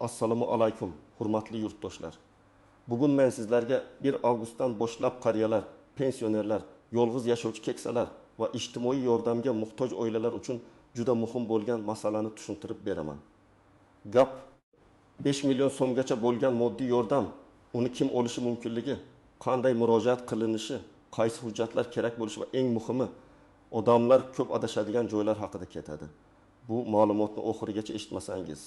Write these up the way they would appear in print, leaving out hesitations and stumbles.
Assalomu alaykum, hurmatli yurtdoshlar. Bugun men sizlarga 1 avgustdan boshlab qariyalar, pensionerlar, yolg'iz yashovchi keksalar va ijtimoiy yordamga muhtoj oilalar uchun juda muhim bo'lgan masalani tushuntirib beraman. Gap 5 million so'mgacha bo'lgan moddiy yordam, uni kim olishi mumkinligi, qanday murojaat qilinishi, qaysi hujjatlar kerak bo'lishi va eng muhimi, odamlar ko'p adashadigan joylar haqida ketadi. Bu ma'lumotni oxirigacha eshitmasangiz,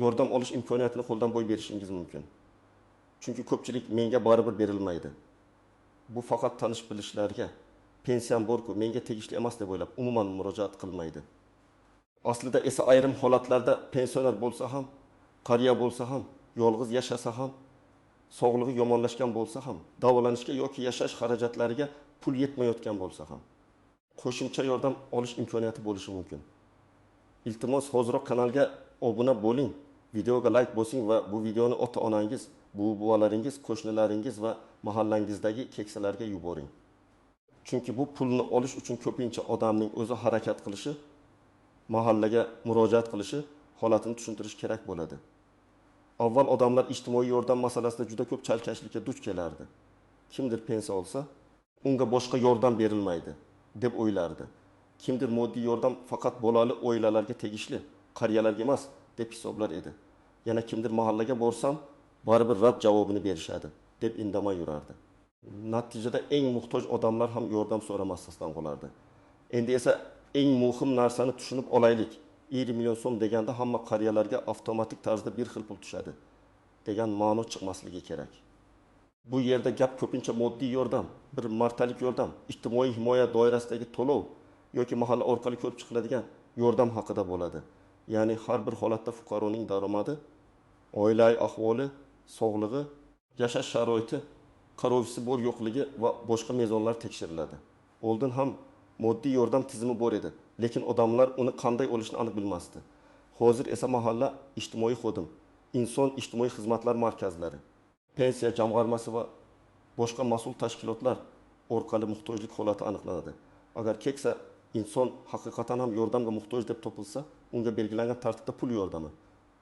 yordam olish imkoniyatini qo'ldan boy berishingiz mumkin. Chunki ko'pchilik menga baribir berilmaydi. Bu faqat tanish bilishlarga, pensiyam borku, menga tegishli emas deb o'ylab umuman murojaat qilmaydi. Aslida esa ayrim holatlarda pensioner bo'lsa ham, qariya bo'lsa ham, yolg'iz yashasa ham, sog'lig'i yomonlashgan bo'lsa ham, davolanishga yoki yashash xarajatlariga pul yetmayotgan bo'lsa ham qo'shimcha yordam olish imkoniyati bo'lishi mumkin. Iltimos, hoziroq kanalga obuna bo'ling, videoga like bosing va bu videoni ota-onangiz, buvi-buvalaringiz, qo'shnilaringiz va mahallangizdagi keksalarga yuboring. Chunki bu pulni olish uchun ko'pincha odamning o'zi harakat qilishi, mahallaga murojaat qilishi, holatini tushuntirish kerak bo'ladi. Avval odamlar ijtimoiy yordam masalasida juda ko'p chalkashlikka duch kelardi. Kimdir pensiya olsa, unga boshqa yordam berilmaydi deb o'ylardi. Kimdir moddiy yordam faqat bolali oilalarga tegishli, qariyalarga emas deb hisoblar edi. Yana kimdir mahallaga borsam, baribir rad javobini berishadi deb indamay yurardi. Natijada eng muhtoj odamlar ham yordam so'ramasdan qolardi. Endi esa eng muhim narsani tushunib olaylik. 1 million so'm deganda hamma qariyalarga avtomatik tarzda bir xil pul tushadi degan ma'no chiqmasligi kerak. Bu yerda gap ko'pincha moddiy yordam, bir martalik yordam, ijtimoiy himoya doirasidagi to'lov yoki mahalla orqali ko'rib chiqiladigan yordam haqida bo'ladi. Ya'ni har bir holatda fuqaroning daromadi, oilaviy ahvoli, sog'lig'i, yashash sharoiti, qarovchisi bor yo'qligi va boshqa mezonlar tekshiriladi. Oldin ham moddiy yordam tizimi bor edi, lekin odamlar uni qanday olishini aniq bilmasdi. Hozir esa mahalla ijtimoiy xodim, inson ijtimoiy xizmatlar markazlari, pensiya jamg'armasi va boshqa mas'ul tashkilotlar orqali muhtojlik holati aniqlanadi. Agar keksa inson haqiqatan ham yordamga muhtoj deb topilsa, unga belgilangan tartibda pul yordami,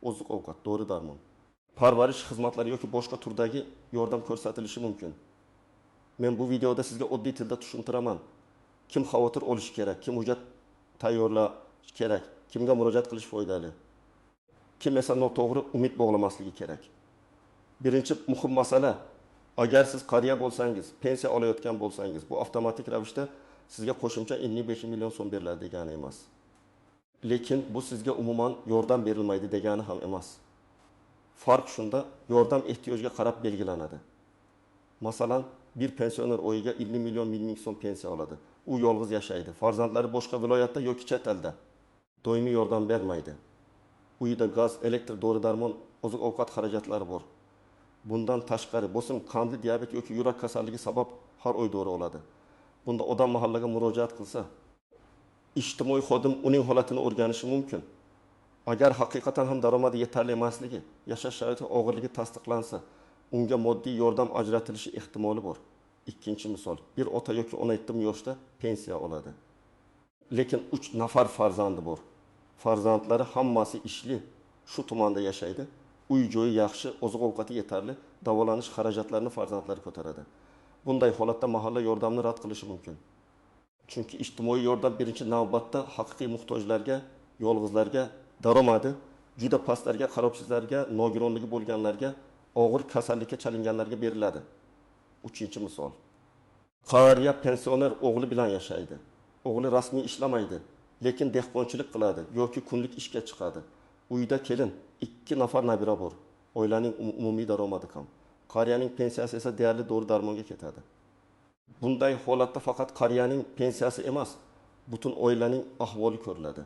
oziq-ovqat, dori-darmon, parvarish xizmatlari yoki boshqa turdagi yordam ko'rsatilishi mumkin. Men bu videoda sizga oddiy tilda tushuntiraman. Kim xavotir olishi kerak, kim hujjat tayyorlash kerak, kimga murojaat qilish foydali, kim esa noto'g'ri umid bog'lamasligi kerak. Birinchi muhim masala, agar siz qariya bo'lsangiz, pensiya olayotgan bo'lsangiz, bu avtomatik ravishda sizga qo'shimcha 55 million so'm beriladi degani emas. Lekin bu sizga umuman yordam berilmaydi degani ham emas. Farq shunda, yordam ehtiyojga qarab belgilanadi. Masalan, bir pensioner oyiga 50 million ming so'm pensiya oladi. U yolg'iz yashaydi, farzandlari boshqa viloyatda yoki chet elda. Doimiy yordam bermaydi. Uyida gaz, elektr, dori-darmon, oziq-ovqat xarajatlari bor. Bundan tashqari bosim, qandli diabet yoki yurak kasalligi sabab har oy dori oladi. Bunda odam mahallaga murojaat qilsa, ijtimoiy xodim uning holatini o'rganishi mumkin. Agar haqiqatan ham daromadi yetarli emasligi, yashash sharoiti og'irligi tasdiqlansa, unga moddiy yordam ajratilishi ehtimoli bor. Ikkinchi misol, bir ota yoki ona yetim yoshda pensiya oladi. Lekin 3 nafar farzandi bor. Farzandlari hammasi ishli, shu tumanda yashaydi. Uy joyi yaxshi, oziq-ovqati yetarli, davolanish xarajatlarini farzandlari ko'taradi. Bunday holatda mahalla yordamni rad qilishi mumkin. Chunki ijtimoiy yordam birinchi navbatda haqiqiy muhtojlarga, yolg'izlarga, daromadi juda pastlarga, qarovsizlarga, nogironligi bo'lganlarga, og'ir kasallikka chalinganlarga beriladi. Uchinchi misol. Qariya pensioner o'g'li bilan yashaydi. O'g'li rasmiy ishlamaydi, lekin dehqonchilik qiladi yoki kunlik ishga chiqadi. Uyda kelin, 2 nafar nabira bor. Oilaning umumiy daromadi kam. Qariyaning pensiyasi esa deyarli dori-darmonga ketadi. Bunday holatda faqat qariyaning pensiyasi emas, butun oilaning ahvoli ko'riladi.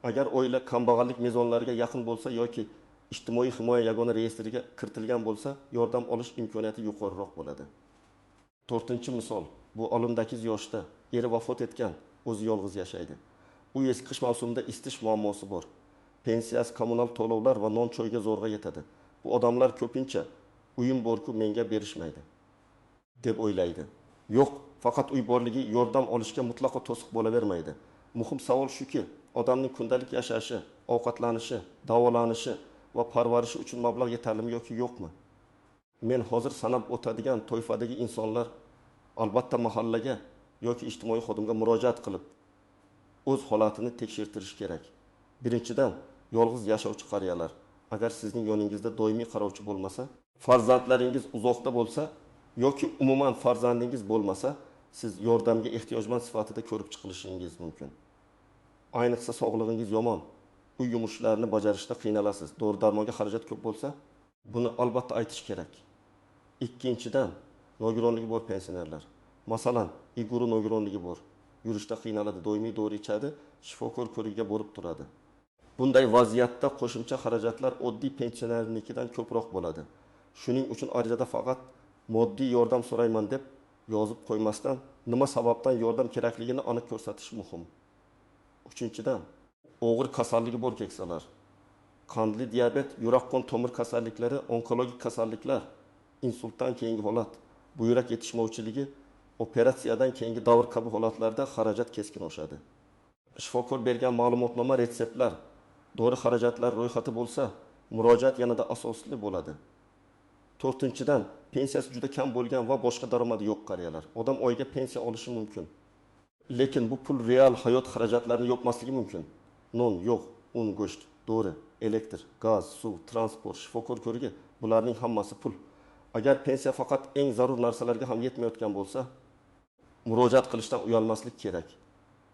Agar oila kambag'allik mezonlariga yaqin bo'lsa yoki ijtimoiy himoya yagona reyestriga kiritilgan bo'lsa, yordam olish imkoniyati yuqoriroq bo'ladi. To'rtinchi misol, bu 18 yoshda eri vafot etgan, o'zi yolg'iz yashaydi. U qish mavsumida isitish muammosi bor. Pensiyasi kommunal to'lovlar va non-choyga zo'rg'a yetadi. Bu odamlar ko'pincha uyim borku menga berishmaydi deb o'ylaydi. Yo'q, faqat uy borligi yordam olishga mutlaqo to'siq bo'lavermaydi. Muhim savol shuki, odamning kundalik yashashi, ovqatlanishi, davolanishi va parvarishi uchun mablag' yetarlimi yoki yo'qmi? Men hozir sanab o'tadigan toifadagi insonlar albatta mahallaga yoki ijtimoiy xodimga murojaat qilib, o'z holatini tekshirtirish kerak. Birinchidan, yolg'iz yashovchi qariyalar. Agar sizning yoningizda doimiy qarovchi bo'lmasa, farzandlaringiz uzoqda bo'lsa yoki umuman farzandingiz bo'lmasa, siz yordamga ehtiyojmand sifatida ko'rib chiqilishingiz mumkin. Ayniqsa sog'lig'ingiz yomon, uy yumushlarini bajarishda qiynalasiz, dori-darmonga xarajat ko'p bo'lsa, buni albatta aytish kerak. Ikkinchidan, nogironligi bor pensionerlar. Masalan, iguru nogironligi bor, yurishda qiynaladi, doimiy dori ichadi, shifokor ko'rigiga borib turadi. Bunday vaziyatda qo'shimcha xarajatlar oddiy pensionernikidan ko'proq bo'ladi. Shuning uchun arizada faqat moddiy yordam so'rayman deb yozib qo'ymasdan, nima sababdan yordam kerakligini aniq ko'rsatish muhim. Uchinchidan, og'ir kasalligi bor keksalar. Qandli diabet, yurak-qon tomir kasalliklari, onkologik kasalliklar, insultdan keyingi holat, buyrak yetishmovchiligi, operatsiyadan keyingi davr kabi holatlarda xarajat keskin oshadi. Shifokor bergan ma'lumotnoma, retseptlar, dori xarajatlar ro'yxati bo'lsa, murojaat yanada asosli bo'ladi. To'rtinchidan, pensiyasi juda kam bo'lgan va boshqa daromadi yo'q qariyalar. Odam oyiga pensiya olishi mumkin. Lekin bu pul real hayot xarajatlarini yopmasligi mumkin. Non yo'q, un, go'sht, dori, elektr, gaz, suv, transport, shifokor ko'rigi, bularning hammasi pul. Agar pensiya faqat eng zarur narsalarga ham yetmayotgan bo'lsa, murojaat qilishdan uyalmaslik kerak.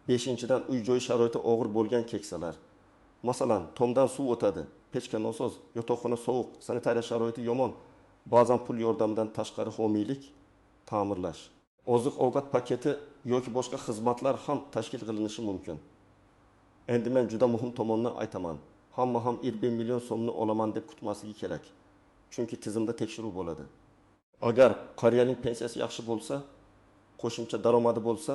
Beshinchidan, uy-joy sharoiti og'ir bo'lgan keksalar. Masalan, tomdan suv o'tadi, pechka nosoz, yotoqxona sovuq, sanitariya sharoiti yomon. Ba'zan pul yordamidan tashqari homiylik, ta'mirlash, oziq-ovqat paketi yoki boshqa xizmatlar ham tashkil qilinishi mumkin. Endi men juda muhim tomonni aytaman. Hamma ham 1 million so'mni olaman deb kutmasligi kerak. Chunki tizimda tekshiruv bo'ladi. Agar qariyaning pensiyasi yaxshi bo'lsa, qo'shimcha daromadi bo'lsa,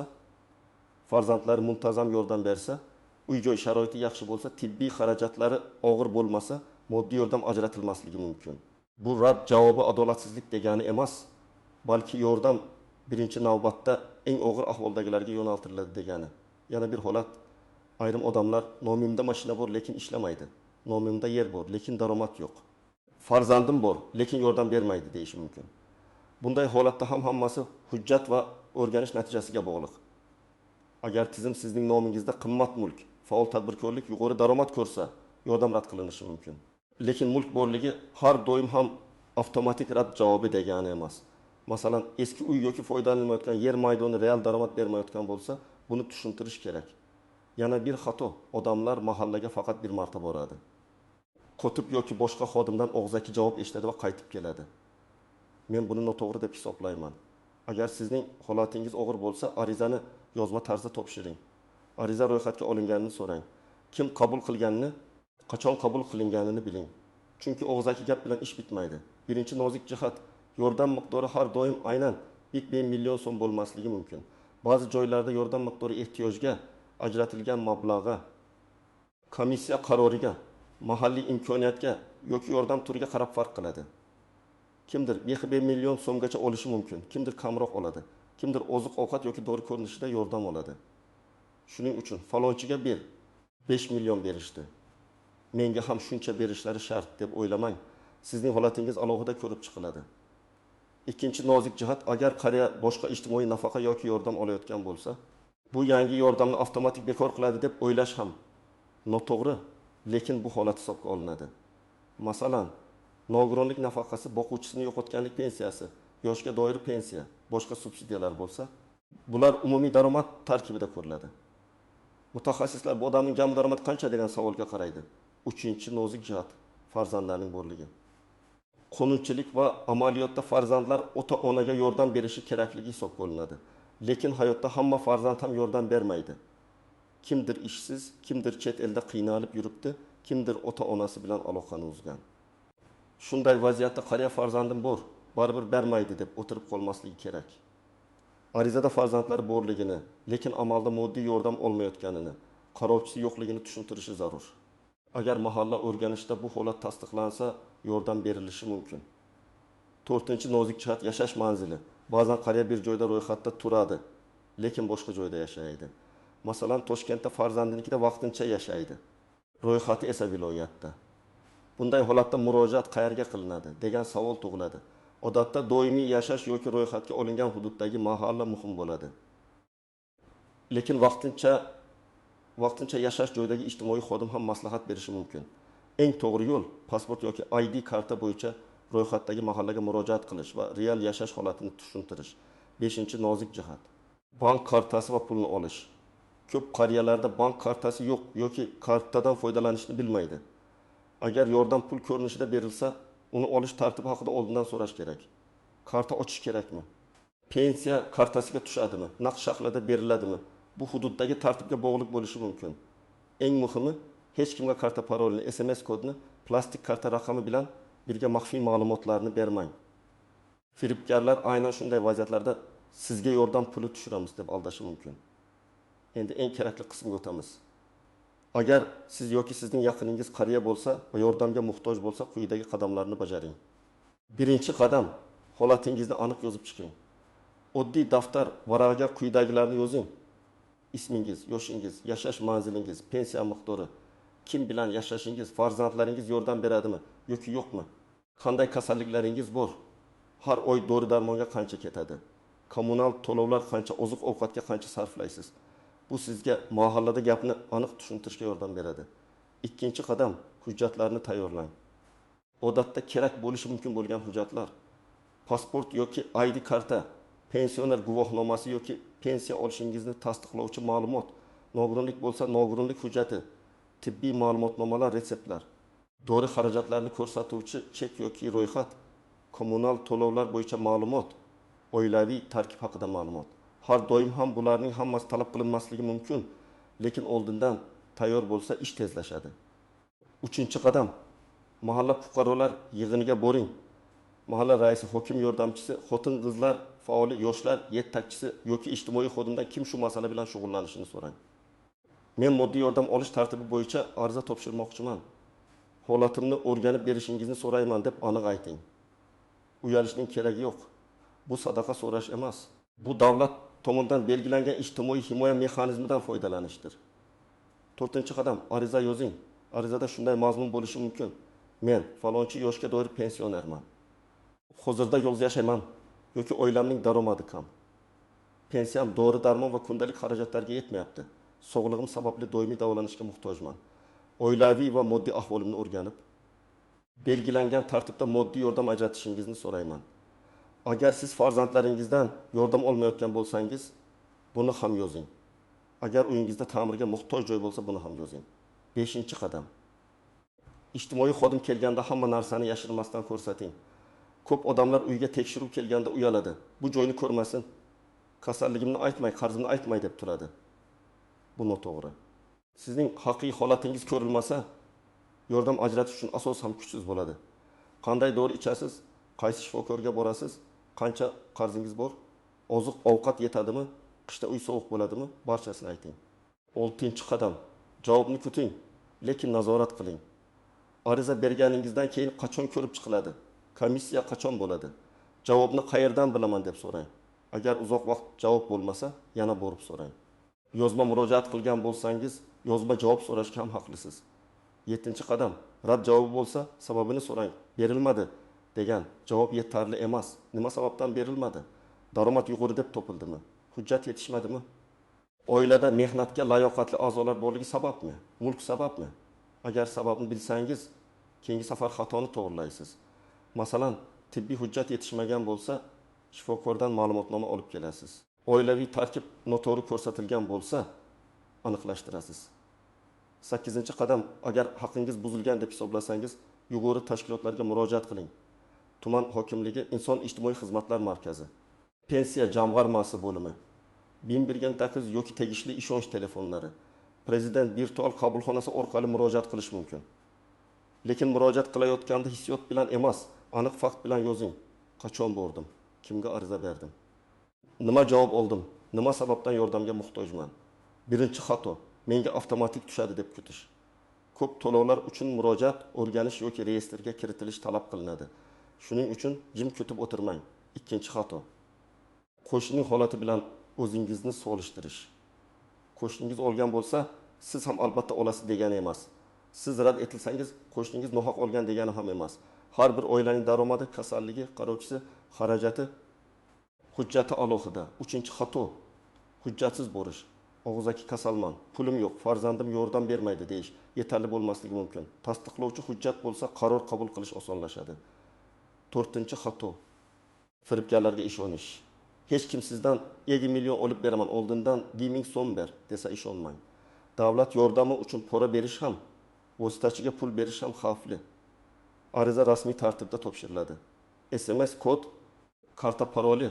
farzandlari muntazam yordam bersa, uy-joy sharoiti yaxshi bo'lsa, tibbiy xarajatlari og'ir bo'lmasa, moddiy yordam ajratilmasligi mumkin. Bu rad javobi adolatsizlik degani emas, balki yordam birinchi navbatda eng og'ir ahvoldagilarga yo'naltiriladi degani. Yana bir holat, ayrim odamlar nomimda mashina bor, lekin ishlamaydi. Nomimda yer bor, lekin daromad yo'q. Farzandim bor, lekin yordam bermaydi deyishi mumkin. Bunday holatda ham hammasi hujjat va o'rganish natijasiga bog'liq. Agar tizim sizning nomingizda qimmat mulk, faol tadbirkorlik, yuqori daromad ko'rsa, yordam rad qilinishi mumkin. Lekin mulk borligi har doim ham avtomatik rad javobi degani emas. Masalan, eski uy yoki foydalanilmayotgan yer maydoni real daromad bermayotgan bo'lsa, buni tushuntirish kerak. Yana bir xato, odamlar mahallaga faqat bir marta boradi. Kotib yoki boshqa xodimdan og'zaki javob eshitadi va qaytib keladi. Men buni noto'g'ri deb hisoblayman. Agar sizning holatingiz og'ir bo'lsa, arizani yozma tarzda topshiring. Ariza ro'yxatga olinganini so'rang. Kim qabul qilganini, qachon qabul qilinganini biling. Chunki og'zaki gap bilan ish bitmaydi. Birinchi nozik jihat, yordam miqdori har doim aynan 1 million so'm bo'lmasligi mumkin. Ba'zi joylarda yordam miqdori ehtiyojga, ajratilgan mablag'ga, komissiya qaroriga, mahalliy imkoniyatga yoki yordam turiga qarab farq qiladi. Kimdir 1 million so'mgacha olishi mumkin, kimdir kamroq oladi, kimdir oziq-ovqat yoki dori ko'rinishida yordam oladi. Shuning uchun falonchiga 5 million berishdi, menga ham shuncha berishlari shart deb o'ylamang. Sizning holatingiz alohida ko'rib chiqiladi. Ikkinchi nozik jihat, agar qariya boshqa ijtimoiy nafaqa yoki yordam olayotgan bo'lsa, bu yangi yordamni avtomatik bekor qiladi deb o'ylash ham noto'g'ri, lekin bu holat hisobga olinadi. Masalan, nogironlik nafaqasi, boquvchisini yo'qotganlik pensiyasi, yoshga doir pensiya, boshqa subsidiyalar bo'lsa, bular umumiy daromad tarkibida ko'riladi. Mutaxassislar bu odamning jami daromadi qancha degan savolga qaraydi. Uchinchi nozik jihat, farzandlarning borligi. Qonunchilik va amaliyotda farzandlar ota-onaga yordam berishi kerakligi hisobga olinadi. Lekin hayotda hamma farzand ham yordam bermaydi. Kimdir ishsiz, kimdir chet elda qiynalib yuribdi, kimdir ota-onasi bilan aloqani uzgan. Shunday vaziyatda qariya farzandim bor, baribir bermaydi deb o'tirib qolmasligi kerak. Arizada farzandlar borligini, lekin amalda moddiy yordam olmayotganini, qarovchisi yo'qligini tushuntirishi zarur. Agar mahalla o'rganishda bu holat tasdiqlansa, yordam berilishi mumkin. To'rtinchi nozik jihat, yashash manzili. Ba'zan qariya bir joyda ro'yxatda turadi, lekin boshqa joyda yashaydi. Masalan, Toshkentda farzandinikida vaqtincha yashaydi. Ro'yxati esa viloyatda. Bunday holatda murojaat qayerga qilinadi, degan savol tug'iladi. Odatda doimiy yashash yoki ro'yxatga olingan hududdagi mahalla muhim bo'ladi. Lekin vaqtincha yashash joyidagi ijtimoiy xodim ham maslahat berishi mumkin. Eng to'g'ri yo'l pasport yoki ID karta bo'yicha ro'yxatdagi mahallaga murojaat qilish va real yashash holatini tushuntirish. 5. Nozik jihat. Bank kartasi va pulni olish. Ko'p qariyalarda bank kartasi yo'q yoki kartadan foydalanishni bilmaydi. Agar yordam pul ko'rinishida berilsa, uni olish tartibi haqida oldindan so'rash kerak. Karta ochish kerakmi? Pensiya kartasiga tushadimi? Naqd shaklida beriladimi? Bu hududdagi tartibga bog'liq bo'lishi mumkin. Eng muhimi, hech kimga karta parolini, SMS kodini, plastik karta raqami bilan birga maxfiy ma'lumotlarni bermang. Firibgarlar aynan shunday vaziyatlarda sizga yordam puli tushiramiz deb aldashi mumkin. Endi eng kerakli qismga o'tamiz. Agar siz yoki sizning yaqiningiz qariya bo'lsa va yordamga muhtoj bo'lsa, quyidagi qadamlarni bajaring. Birinchi qadam, holatingizni aniq yozib chiqing. Oddiy daftar varag'iga quyidagilarni yozing. Ismingiz, yoshingiz, yashash manzilingiz, pensiya miqdori, kim bilan yashashingiz, farzandlaringiz yordam beradimi yoki yo'qmi? Qanday kasalliklaringiz bor? Har oy dori-darmonga qancha ketadi? Kommunal to'lovlar qancha, oziq-ovqatga qancha sarflaysiz? Bu sizga mahallada gapni aniq tushuntirishga yordam beradi. Ikkinchi qadam, hujjatlarni tayyorlang. Odatda kerak bo'lishi mumkin bo'lgan hujjatlar: pasport yoki ID karta, pensioner guvohnomasi yoki pensiya olishingizni tasdiqlovchi ma'lumot, nogironlik bo'lsa nogironlik hujjati, tibbiy ma'lumotnomalar, retseptlar, dori xarajatlarini ko'rsatuvchi chek yoki ro'yxat, kommunal to'lovlar bo'yicha ma'lumot, oilaviy tarkib haqida ma'lumot. Har doim ham bularning hammasi talab qilinmasligi mumkin, lekin oldindan tayyor bo'lsa ish tezlashadi. Uchinchi qadam, mahalla fuqarolar yig'iniga boring. Mahalla raisi, hokim yordamchisi, xotin-qizlar faoli, yoshlar yetakchisi yoki ijtimoiy xodimdan kim shu masala bilan shug'ullanishini so'rang. Men moddiy yordam olish tartibi bo'yicha ariza topshirmoqchiman. Holatimni o'rganib berishingizni so'rayman deb aniq ayting. Uyalishning keragi yo'q. Bu sadaqa so'rash emas. Bu davlat tomonidan belgilangan ijtimoiy himoya mexanizmidan foydalanishdir. To'rtinchi qadam, ariza yozing. Arizada shunday mazmun bo'lishi mumkin. Men falonchi yoshga doir pensionerman. Hozirda yolg'iz yashayman yoki oilamning daromadi kam. Pensiyam dori-darmon va kundalik xarajatlarga yetmayapti. Sog'lig'im sababli doimiy davolanishga muhtojman. Oilaviy va moddiy ahvolimni o'rganib, belgilangan tartibda moddiy yordam ajratishingizni so'rayman. Agar siz farzandlaringizdan yordam olmayotgan bo'lsangiz, buni ham yozing. Agar uyingizda ta'mirga muhtoj joy bo'lsa, buni ham yozing. 5-qadam. Ijtimoiy xodim kelganda hamma narsani yashirmasdan ko'rsating. Ko'p odamlar uyga tekshiruv kelganda uyaladi. Bu joyni ko'rmasin, kasalligimni aytmay, qarzimni aytmay deb turadi. Bu noto'g'ri. Sizning haqiqiy holatingiz ko'rilmasa, yordam ajratish uchun asos ham kuchsiz bo'ladi. Qanday dori ichasiz, qaysi shifokorga borasiz, qancha qarzingiz bor, oziq-ovqat yetadimi, qishda uy sovuq bo'ladimi, barchasini ayting. 6-qadam. Javobni kuting, lekin nazorat qiling. Ariza berganingizdan keyin qachon ko'rib chiqiladi? Komissiya qachon bo'ladi? Javobni qayerdan bilaman deb so'rang. Agar uzoq vaqt javob bo'lmasa, yana borib so'rang. Yozma murojaat qilgan bo'lsangiz, yozma javob so'rashga ham haqlisiz. 7-qadam. Rad javobi bo'lsa, sababini so'rang. Berilmadi degan javob yetarli emas. Nima sababdan berilmadi? Daromad yuqori deb topildimi? Hujjat yetishmadimi? Oilada mehnatga layoqatli a'zolar borligi sababmi? Mulk sababmi? Agar sababni bilsangiz, keyingi safar xatoni to'g'rilaysiz. Masalan, tibbiy hujjat yetishmagan bo'lsa, shifokordan ma'lumotnoma olib kelasiz. Oilaviy tarkib noto'g'ri ko'rsatilgan bo'lsa, aniqlashtirasiz. 8-qadam. Agar haqingiz buzilgan deb hisoblasangiz, yuqori tashkilotlarga murojaat qiling. Tuman hokimligi, Inson ijtimoiy xizmatlar markazi, Pensiya jamg'armasi bo'limi, 1001 yoki tegishli ishonch telefonlari, Prezident virtual qabulxonasi orqali murojaat qilish mumkin. Lekin murojaat qilayotganda hissiyot bilan emas, aniq fakt bilan yozing. Qachon bordim? Kimga ariza berdim? Nima javob oldim? Nima sababdan yordamga muhtojman? Birinchi xato, menga avtomatik tushadi deb kutish. Ko'p to'lovlar uchun murojaat, o'rganish yoki reyestrga kiritilish talab qilinadi. Shuning uchun jim kutib o'tirmang. Ikkinchi xato, qo'shnining holati bilan o'zingizni solishtirish. Qo'shningiz olgan bo'lsa, siz ham albatta olasiz degani emas. Siz rad etilsangiz, qo'shningiz nohaq olgan degani ham emas. Har bir oilaning daromadi, kasalligi, qarovchisi, xarajati, hujjati alohida. Uchinchi xato: hujjatsiz borish. Og'zaki kasalman, pulim yo'q, farzandim yordam bermaydi deyish yetarli bo'lmasligi mumkin. Tasdiqlovchi hujjat bo'lsa, qaror qabul qilish osonlashadi. To'rtinchi xato: firibgarlarga ishonish. Hech kim sizdan 2 million olib beraman, oldindan 1000 so'm ber desa ishonmang. Davlat yordami uchun pora berish ham, vositachiga pul berish ham xavfli. Ariza rasmiy tartibda topshiriladi. SMS kod, karta paroli,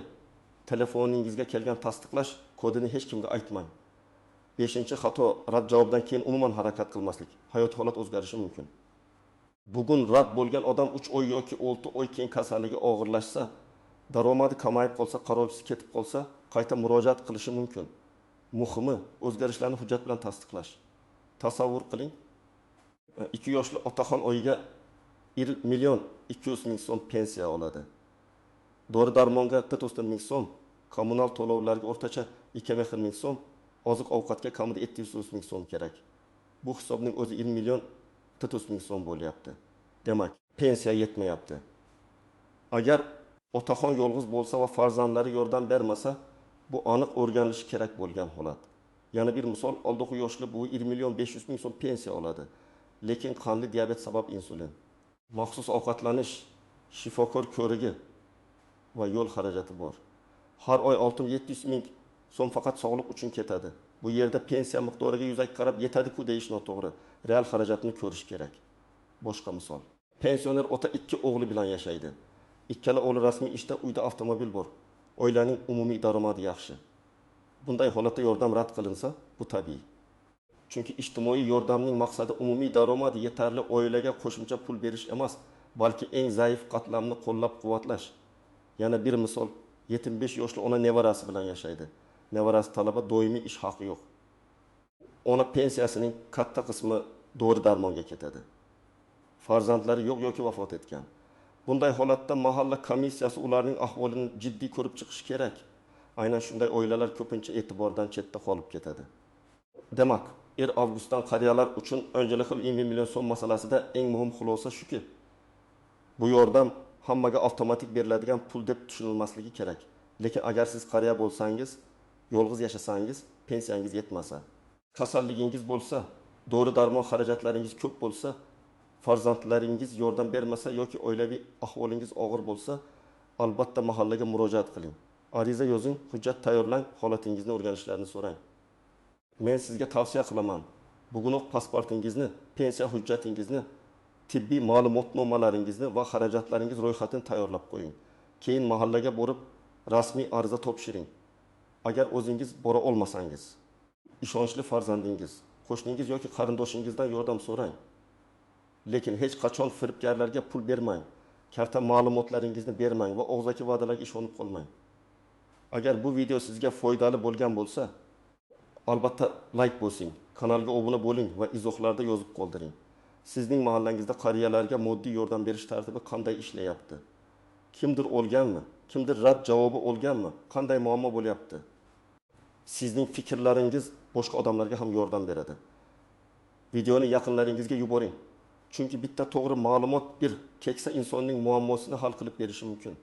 telefoningizga kelgan tasdiqlash kodini hech kimga aytmang. Beshinchi xato: rad javobidan keyin umuman harakat qilmaslik. Hayotiy holat o'zgarishi mumkin. Bugun rad bo'lgan odam 3 oy yoki 6 oy keyin kasalligi og'irlashsa, daromadi kamayib qolsa, qarovchisi ketib qolsa, qayta murojaat qilishi mumkin. Muhimi, o'zgarishlarni hujjat bilan tasdiqlash. Tasavvur qiling, 2 yoshli otaxon oyiga 1 million 200 ming so'm pensiya oladi. Dori darmonga 4 ming so'm, kommunal to'lovlarga o'rtacha 2,5 ming so'm, oziq-ovqatga kamida 700 ming so'm kerak. Bu hisobning o'zi 1 million 400 ming so'm bo'lyapti. Demak, pensiya yetmayapti. Agar otaxon yolg'iz bo'lsa va farzandlari yordam bermasa, bu aniq o'rganilishi kerak bo'lgan holat. Yana bir misol, 59 yoshli buvi 1 million 500 ming so'm pensiya oladi. Lekin qandli diabet sabab insulin, maxsus ovqatlanish, shifokor ko'rigi va yo'l xarajati bor. Har oy 600-700 ming so'm faqat sog'liq uchun ketadi. Bu yerda pensiya miqdoriga yuzaki qarab yetadi-ku deyish noto'g'ri. Real xarajatni ko'rish kerak. Boshqa misol. Pensioner ota 2 o'g'li bilan yashaydi. Ikkala o'g'li rasmiy ishda, uyda avtomobil bor. Oilaning umumiy daromadi yaxshi. Bunday holatda yordam rad qilinsa, bu tabiiy. Chunki ijtimoiy yordamning maqsadi umumiy daromadi yetarli oilaga qo'shimcha pul berish emas, balki eng zaif qatlamni qo'llab-quvvatlash. Yana bir misol, 75 yoshli ona nevarasi bilan yashaydi. Nevarasi talaba, doimiy ish haqi yo'q. Ona pensiyasining katta qismi dori darmonga ketadi. Farzandlari yo'q yoki vafot etgan. Bunday holatda mahalla komissiyasi ularning ahvolini jiddiy ko'rib chiqishi kerak. Aynan shunday oilalar ko'pincha e'tibordan chetda qolib ketadi. Demak, 1 avgustdan qariyalar uchun öncelikli 20 million so'm masalasida eng muhim xulosa shuki, bu yordam hammaga avtomatik beriladigan pul deb tushunilmasligi kerak. Lekin agar siz qariya bo'lsangiz, yolg'iz yashasangiz, pensiyangiz yetmasa, kasalligingiz bo'lsa, dori darmon xarajatlaringiz ko'p bo'lsa, farzandlaringiz yordam bermasa yoki oilaviy ahvolingiz og'ir bo'lsa, albatta mahallaga murojaat qiling. Ariza yozing, hujjat tayyorlang, holatingizni o'rganishlarini so'rang. Men sizga tavsiya qilaman. Bugunoq pasportingizni, pensiya hujjatingizni, tibbiy ma'lumotnomalaringizni va xarajatlaringiz ro'yxatini tayyorlab qo'ying. Keyin mahallaga borib rasmiy ariza topshiring. Agar o'zingiz bora olmasangiz, ishonchli farzandingiz, qo'shningiz yoki qarindoshingizdan yordam so'rang. Lekin hech qachon firibgarlarga pul bermang, karta ma'lumotlaringizni bermang va og'zaki va'dalarga ishonib qolmang. Agar bu video sizga foydali bo'lgan bo'lsa, albatta like bosing, kanalga obuna bo'ling va izohlarda yozib qoldiring. Sizning mahallangizda qariyalarga moddiy yordam berish tartibi qanday ishlayapti? Kimdir olganmi? Kimdir rad javobi olganmi? Qanday muammo bo'lyapti? Sizning fikrlaringiz boshqa odamlarga ham yordam beradi. Videoni yaqinlaringizga yuboring. Chunki bitta to'g'ri ma'lumot bir keksa insonning muammosini hal qilib berishi mumkin.